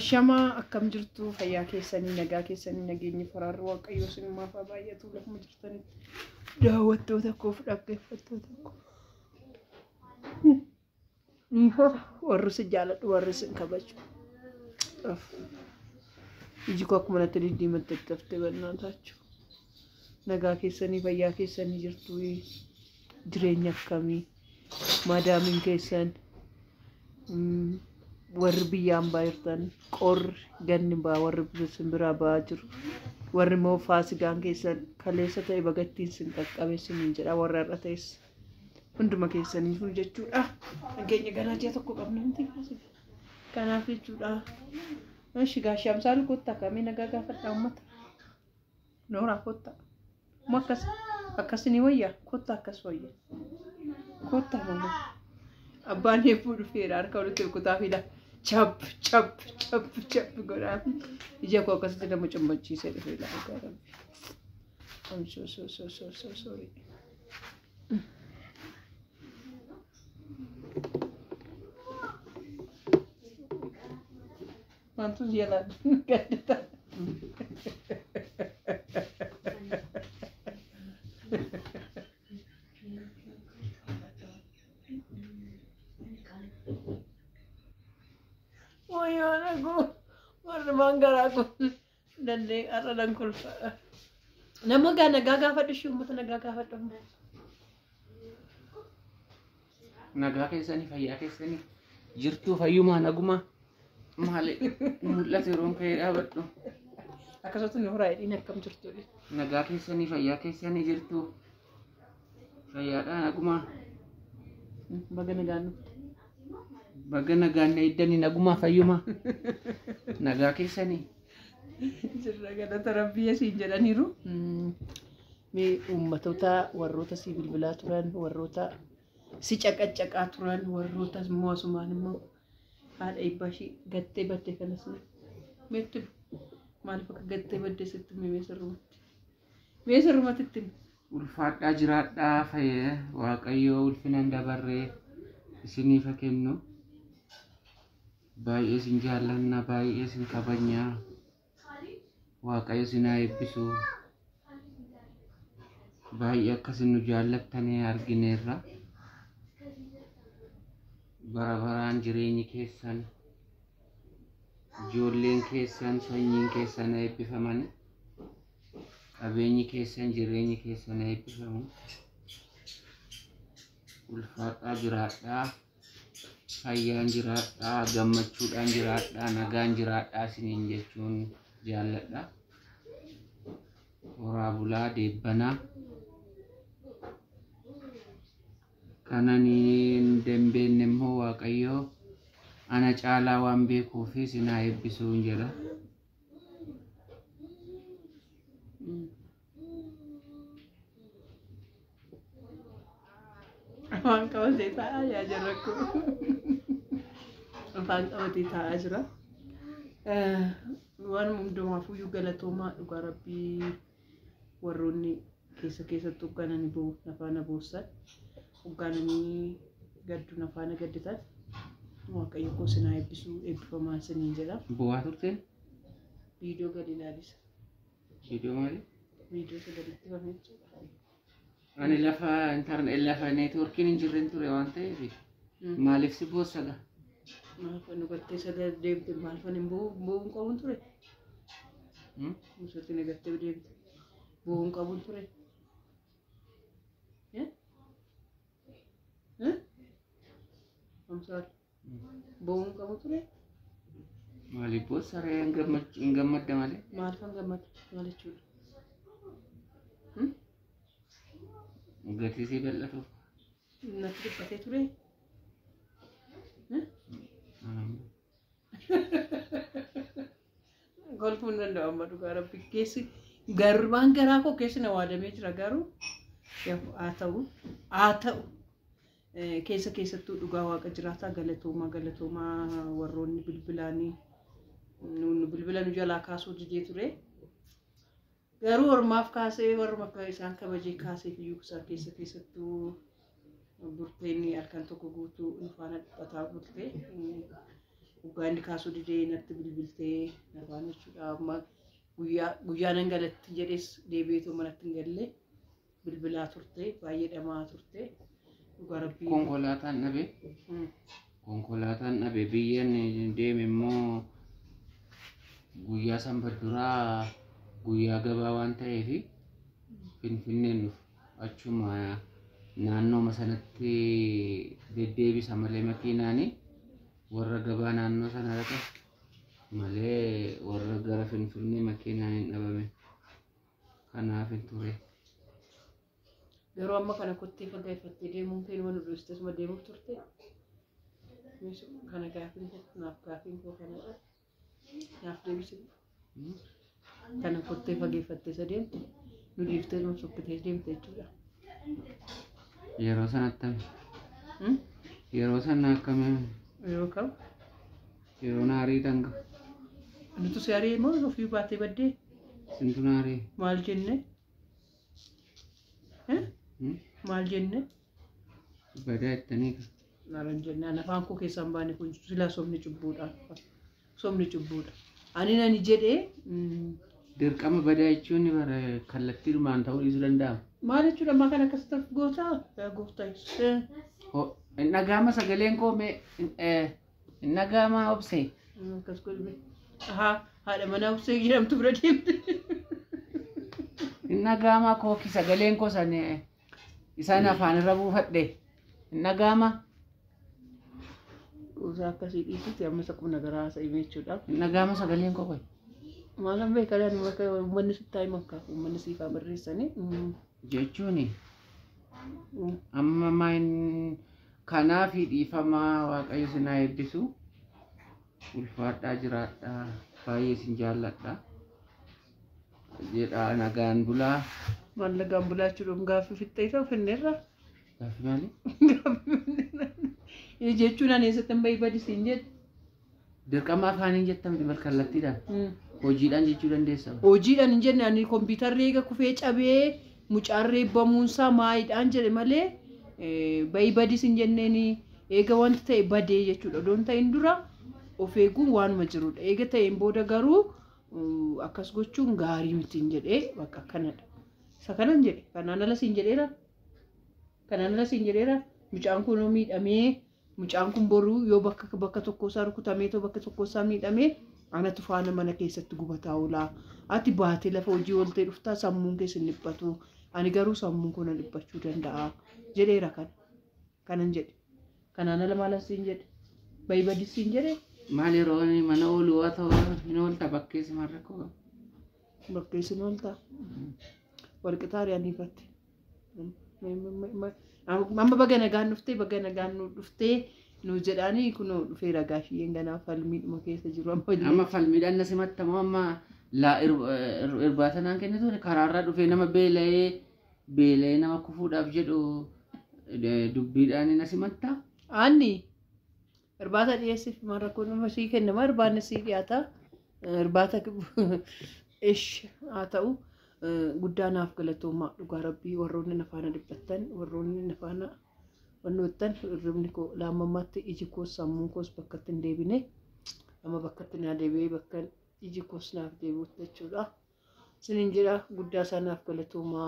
Shamaa akkam jirtu fayyaa keessanii nagaa keessanii nageenyi faraarri waaqayyoo sinumaaf haa baay'atu lafuma jirtanitti daawwattoota koof dhaggeeffattoota koo. Dhiifama warri si jaaladhu warri si kabaju. Iji koo akkuma natti diddiimatte taftee bannaataachuu. Nagaa keessanii fayyaa keessanii jirtu jireenya akkamii maadaamiin keessan warri biyyaan baa jirtan qorri ganni baa warri simbiraa ba'aa jiru warri immoo faasigaan keessan kaleessa ta'e bagattiin sin qaqqabe siniin jedha warra har'a ta'es hunduma keessaniifuu jechuudha. Nageenya ganaa ji'a tokko qabna miti faasigaa. Kanaaf jechuudha. Ishi gaashii amsaalu kottaa kamii nagaa gaafadhaa uummata. Nooraa kottaa. Moo akkas akkas ni wayya kottaa akkas wayya. Kottaa malee. Abbaan heebbuu dhufeera harka walitti rukutaa fida. Cap cap cap cap godhaa. Ija koo akkasitti nama cimmachiisee dhufee lafa rabbi. I'm so so so so so sorry. Wantu jalaa gaddata. Wayyoon agoo warri maan garaa kun dandee har'a nan kolfa. Nama gaa nagaa gaafadhu ishee uummata nagaa gaafadhu. Nagaa keessanii fayyaa keessanii jirtuu fayyumaa nagumaa maali mul'atu yeroon ka'ee dhaabadhu. Akkasumas nu horaa hidhiin akkam jirtu. Nagaa keessanii fayyaa keessanii jirtuu fayyaadhaa nagumaa Baga nagaan dhufte. Baga nagaan na iddanii nagumaa fayyumaa nagaa keessanii. Jirra galata rabbii asiin jedhaniiru. Mee uummatoota warroota si bilbilaa turan warroota si caqacaqaa turan warroota immoo asumaan immoo haadha eebbaa ishii gattee badde kanas meetti maaliif akka gattee badde sitti himi mee sirrumatti mee sirrumatti itti himi. Ulfaadhaa jiraadhaa fayyee waaqayyoo ulfina hin dabarree isiniif haa kennu. Baay'ee isin jaallanna baay'ee isin kabajna. Waaqayyo isin haa eebbisu. Baay'ee akka isin nu jaallattanii argineerra. Bara baraan jireenyi keessan ijoolleen keessan sanyiin keessan haa eebbifamani. Qabeenyi keessan jireenyi keessan haa eebbifamu. Ulfaadhaa jiraadhaa. Fayyaan jiraadhaa, gammachuudhaan jiraadhaa, nagaan jiraadhaa isiniin jechuun jaalladha. Horaa bulaa deebbanaa. Kanan hin beekne immoo Waaqayyo ana caalaa waan beekuuf isin haa eebbisuun jedha. Afaan qabatee taa'aa yaa jirra kun. Afaan qabatee taa'aa jira. Waan hundumaafuyyuu galatoomaa dhugaa rabbii warroonni keessa keessatti hooggananii boo'u nafaana boossan hooggananii gaddu nafaana gadditan waaqayyo koo sinaa eebbisuu eebbifamaa siniin jedha. Bu'aa turteen? Viidiyoo gadi ilaalisa. Viidiyoo maali? Viidiyoo isa gaditti famee jechuudha. Ani lafa intarneet lafa neetwoorkiin hin jirren ture waan ta'eef maaliif si boossa gaa? Maaliif nu gartee isa deemte maaliif ani bu'uun qabuun ture? Musatti na gartee deemte bu'uun qabuun ture. Amsaal bu'uun qabu ture. Maaliif boossa ree hin gammadda malee? Maaliif hin gammada maal jechuudha? Gatii sii bal'atuuf. Natti dhiphatee ture. Golfuu hin danda'u amma dhugaa rabbi keessi garbaan garaa koo keessi na waadamee jira garuu haa ta'u haa ta'u keessa keessattuu dhugaa waaqa jiraataa galatoomaa galatoomaa warroonni bilbilaanii nu bilbila nu jalaa kaasuu didee ture. Garuu ormaaf kaasee warruma akka isaan kabajee kaasee iyyuu isaan keessa keessattuu burteen halkan tokko guutuu nu faana dhiphataa bulte. Dhugaa inni kaasuu didee natti bilbiltee nafaan jechuudha. Amma guyyaa nan galatti jedhees deebi'eetoo manatti hin galle bilbilaa turte baay'ee dhamaa turte. Dhugaa rabbii. Konkolaataan dhabe. Konkolaataan dhabe biyyan deeme immoo guyyaa sanbata duraa guyyaa gabaa waan ta'eef Finfinneen dhufu achuma naannooma sanatti deddeebisa malee makiinaani warra gabaa naannoo sana dhaqa malee warra gara Finfinnee makiinaan hin dhabame. Kanaaf hin ture. Yeroo amma kana kottee fagaaffattee deemuun kee nama nu dhoofiste suma deemuuf turte. Kana gaafiin koo naaf gaafiin koo kanadha. Naaf deebisi. Kana kottee fageeffattee isa deemte nu dhiiftee nu sokkitee deemte jechuudha. Yeroo sana attami? Yeroo sana akkamii? Yeroo kam? Yeroo naarii danga. Nutu si ari'e moo ofii baatee baddee? Sintu naarii. Maal jenne? Maal jenne? Badaa jettanii. Maalan jenne ani afaan koo keessaa hin baane kun silaa sobni cubbuudha. Sobni cubbuudha. Ani nani jedhee. Dirqama badaa jechuun bara kallattiidhumaan ta'uu dhiisuu danda'ama. Maal jechuudha ammaa kana akkas ta'uuf gootaa? Yaa gooftaa Yesuus. Hin dhaga'ama sagaleen koo mee hin dhaga'ama obsee. Akkas godhame. Ahaa haadha manaa obsee jedhamtu bira deemte. Hin dhaga'ama kooki sagaleen koo san isaan afaan irra buufadhe. Hin dhaga'ama. Kuusaa akkasii dhiisiti amma isa qubna garaa haasa'e jechuudha. Hin dhaga'ama sagaleen koo qoy. Maalan beekaa bakka uummanni sitti haa himan kaa uummanni siif haa barreessanii. Jechuuni amma main kanaaf dhiifamaa Waaqayyo isin haa eebbisu. Ulfaadhaa jiraadhaa baay'ee isin jaalladha. Jedhaa nagaan bulaa. Maal nagaan bulaa jechuudha gaaffii fixxee ta'u finneerra. Gaaffii maali? Jechuun ani eessatti hin bahi badi siin jedhe. Dirqama afaaniin jettamti bar kallattiidhaan. Hojiidhaan jechuu dandeessa. Hojiidhaan hin jenne ani kompiitarri eega kufee cabee mucaan reebbamuunsaa maayidhaan jedhe malee bahi badis hin jenneeni eega wanti ta'e badee jechuudha. Odoon ta'in dura of eeguun waanuma jirudha. Eega ta'een booda garuu akkas gochuun gaarii miti hin jedhee bakka akkanadha. Isa kanan jedhe kanaan alas hin jedheera. Kanaan alas hin jedheera. Mucaan kun miidhamee mucaan kun boruu yoo bakka tokko isaa rukutamee too bakka tokko isaa miidhamee anatu faana mana keessatti gubataa oolaa. Ati baatee lafa hojii ooltee dhuftaa sammuun keessa hin dhiphatu. Ani garuu sammuun koo na dhiphachuu danda'a jedheera kana. Kanan jedhe. Kanaan ala maal siin jedhe? Bayi badis siin jedhe? Maal yeroo inni mana oolu waa ta'u hin oolta bakkeessi maal rakkoo qaba? Bakkeessi hin oolta. Warqixaa ari'aniifatte. Amma baga nagaan dhuftee baga nagaan nu dhuftee nu jedhaanii kunoo dhufeera gaashiyyeen ganaa falmiidhuma keessa jiru amma illee. Amma falmiidhaan na simattamoo amma laa irbaata naan kennitu karaarraa dhufee nama beela'ee beela'ee nama kufuudhaaf jedhu dubbiidhaan na simatta. Aanni irbaata dhiyeessiif maal rakkoo nama sii kennama irbaanni sii dhiyaata irbaata ish haa ta'u guddaa naaf galatoomaa dhugaa rabbii warroonni na faana dhiphattan warroonni na faana wannoottan hirribni koo laammammaatti iji koos sammuun koos bakkatti hin deebine amma bakkatti naa deebi'ee bakka iji koos naaf deebi'utti jechuudha. Isiniin jedha guddaa isaa naaf galatoomaa.